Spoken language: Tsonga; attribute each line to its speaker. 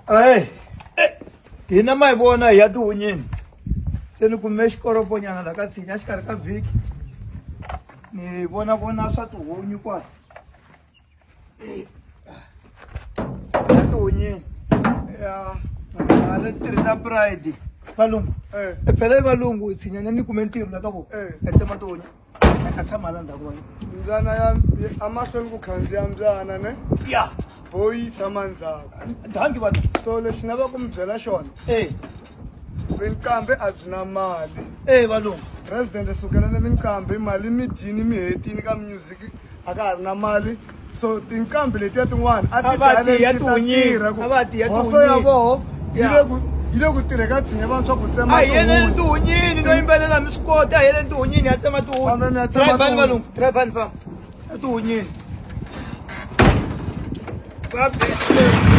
Speaker 1: Hey, hina ma hi vona hi ya tihunyini se ni kume xikoroponyana la ka tshinya xikarhi ka vhiki ni vona vona swa tihunyi kwala ya tihunyini
Speaker 2: ya
Speaker 1: ala tirhisa pride valungu phela i valungu tshinyana ni kume ntirho la ka vona a tsema tihunyi a ta tshama la ndzhaku va
Speaker 2: mbyana ya emahlweni ku khandziya mbyana ne
Speaker 1: ya
Speaker 2: boyi yi tshama ndzhaku
Speaker 1: danki vanhu
Speaker 2: so lexi na va ku mi byela xona
Speaker 1: e
Speaker 2: minqambi a byi na mali
Speaker 1: e valungu
Speaker 2: president sukelani minqambi mali mi dyini mi hetini ka music a ka ha ri na mali so tinqambi letiya tin'wana a
Speaker 1: A va ti ya
Speaker 2: ti
Speaker 1: tihunyini.
Speaker 2: tirha ku
Speaker 1: A va ti ya
Speaker 2: hoso ya
Speaker 1: tihunyini.
Speaker 2: voho yi
Speaker 1: Ya.
Speaker 2: le ku yi le ku tirhe ka tshinya vantshwa ku tsema
Speaker 1: a hi yeleni
Speaker 2: tihunyi.
Speaker 1: tihunyini no yimbelela mi swi kota a hi yeleni tihunyini ya tsema
Speaker 2: Fambe mi ya tsema
Speaker 1: tihunyi
Speaker 2: tihunyi.
Speaker 1: valungu drivani famba etihunyini Va be-